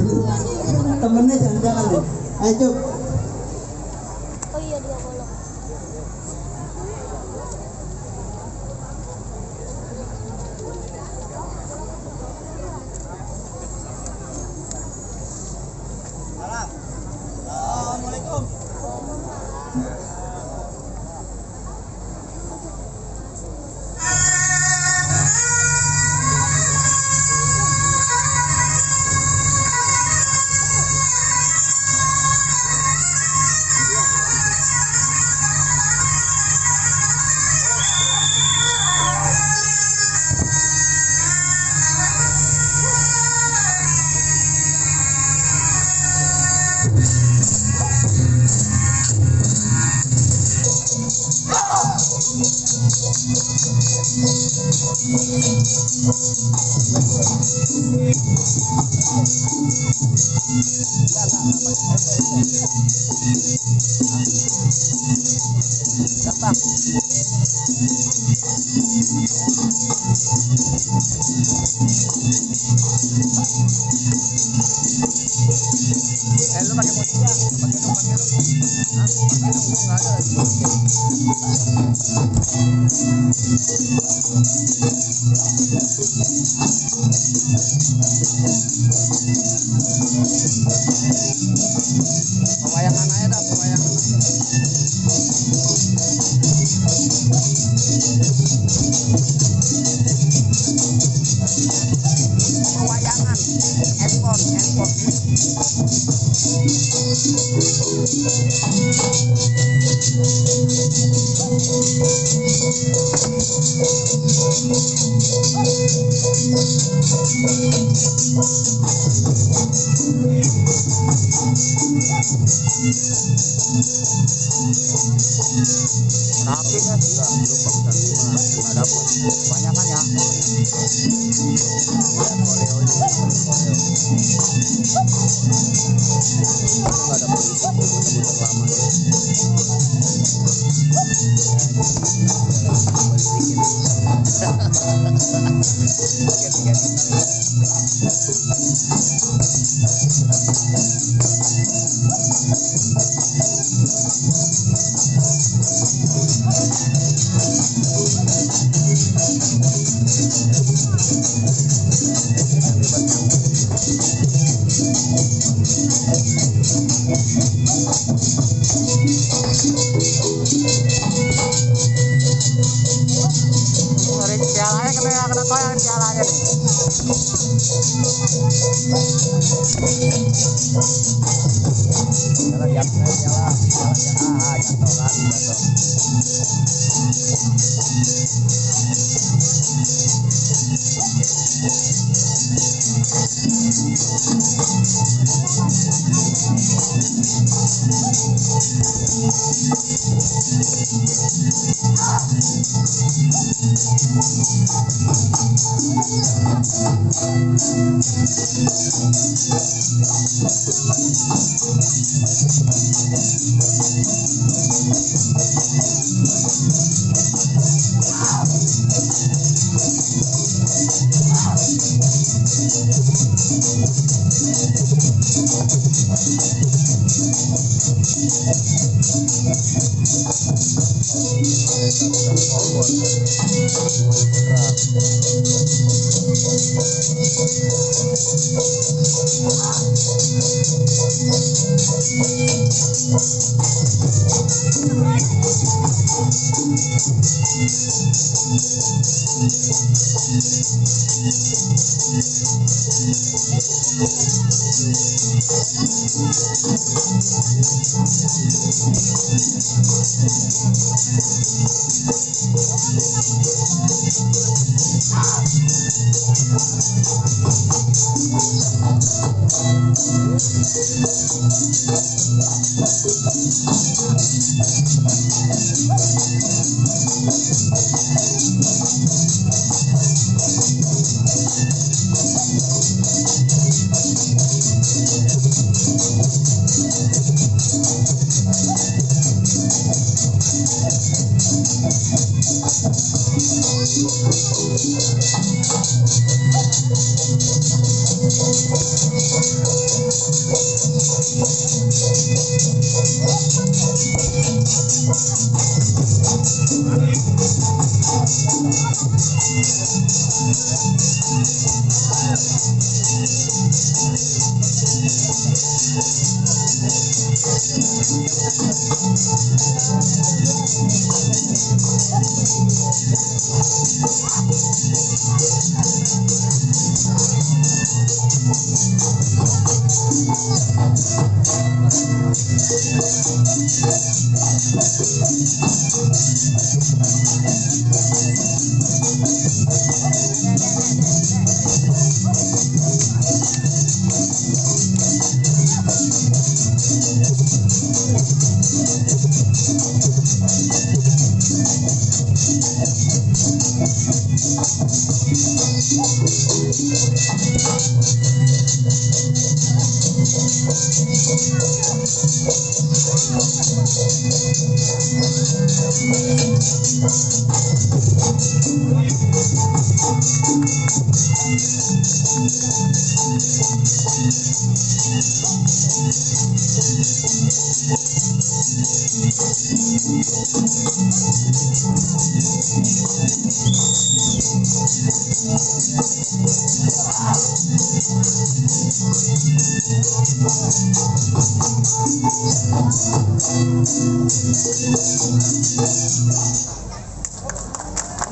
Temennya jangan-jangan deh. Ayo Cuk. Oh iya, 2 golok. Assalamualaikum. Lu pakai musik ya? Pakai dong. Hah? Pakai dong, gua enggak ada lagi musik. Pewayangan aja dah, pewayangan. Pewayangan, handphone. Rapi kan? Enggak, belum bagusan 5 dapat. Kebanyakan ya. Koreo ini, koreo. Enggak ada begitu, muter-muter lama ya. Kena toyang pialanya nih. Jalan di atas jalan. Jatuh kan, jatuh.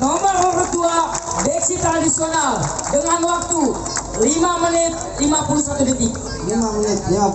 Nomor urut 2 Dexy tradisional dengan waktu 5 menit 51 detik. 5 menit ya.